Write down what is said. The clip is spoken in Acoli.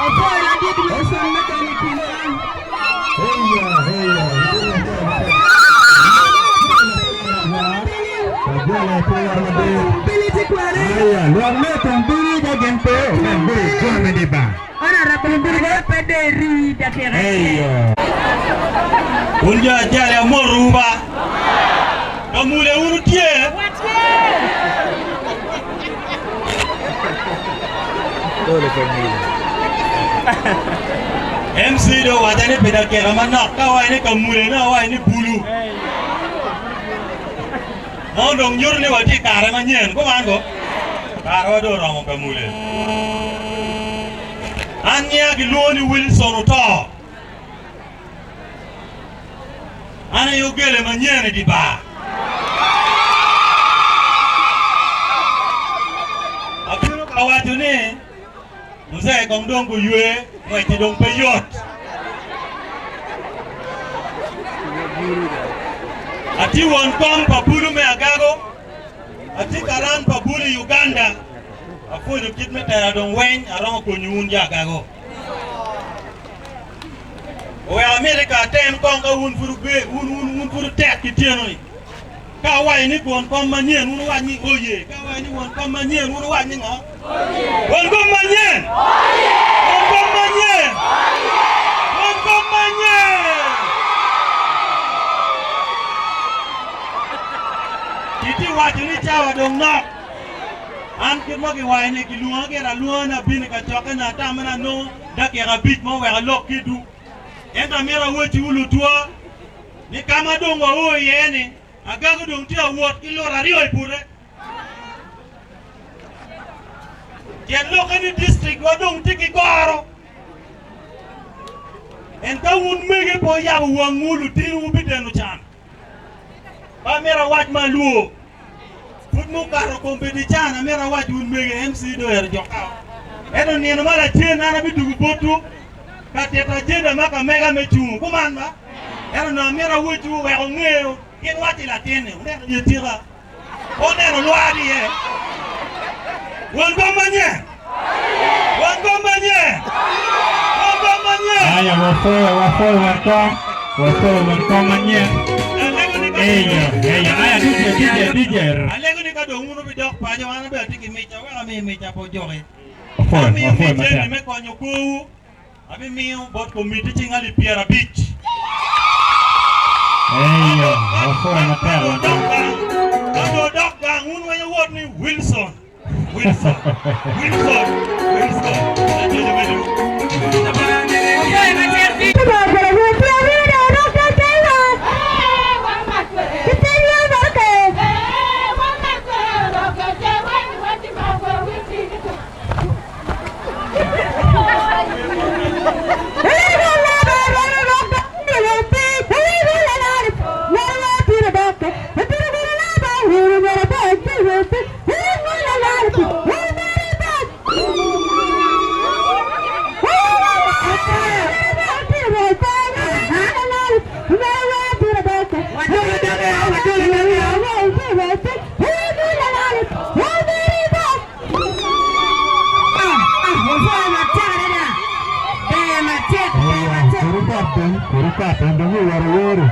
Opwoyo ladit Wilson me donyo i kinwa. Wun jo ajali amotowu ba. Kamule wun wutye? MC dong owaca ni pi dakika manok ka awaco ni kamule nongo awaco ni bulu. Ma dong nyuto ni watye i kare manyen kuman ko? Karewa dong oromo kamule. An nyinga kilwongo ni Wilson Oto. An aye ogele manyen i dye bar. Abino ka waco ni, Muzee kong dong guywe, ngwecci dong pe yot. Atye won kom pa bulu me Agago, atye karan pa bulu i Uganda. Apwonyo kit me tera dong weng aromo konyo wun jo Agago. Oweko amiti ka atem kong ka wun pud wube, wun, wun, wun pud wutek ki tyeno-ni. Ka awaco ni won kom manyen, wun wuwac ni oye. Ka awaco ni won kom manyen, wun wuwac ni ngo? Won kom manyen! Won kom manyen! Won kom manyen! Kitye waco ni cawa dong nok. An kit ma giwaco-ni, gilwonga gire alwonga ni abino i kacokke na atamo ni anongo dakika abic mo wek alok kidwu. Ento amito awacciwu lutwa ni ka ma dong wao iye-ni, Agago dong tye ka wot ki lut aryo i bute. Tyen lokke ni distrikwa dong tye ki goro. En ka wun mege pe wuyabo wangwu, lutinwu bideno can. Pe amito awac ma alwor. Pud mukato kombeddi can amito awac wun mege MC dong ero jokka. Ento nino ma lacen an abidugo botwu ka tito ajenda ma ka mega me cungo. Kuman ba? Ento onongo amito awocwu wek wunge gin wacci latin-ni. Wuneno nyo tika? Pe wuneno lwar iye? Won kom manyen! Won kom manyen! Won kom manyen! Aya, wapwoyo, wapwoyo won kom, wapwoyo won kom manyen. Alego ni ka Eyo, eyo, aya DJ, DJ, DJ. Alego ni ka dong wun wubidok paco, an bene atye ki mica, wek ami mica pe wujuki. Wapwoyo, Amiyo wapwoyo mic eni matek. me konyo kwowu. Abimiyo bot komiti cing alip 50. Eyo, wapwoyo matek won kom. Ka dong odok gang, wun weng wuwot ni Wilson, Wilson, Wilson, Wilson. Lacoco me dul. Eyo, kuru kot dong, kuru kot dong, dong iwero wero.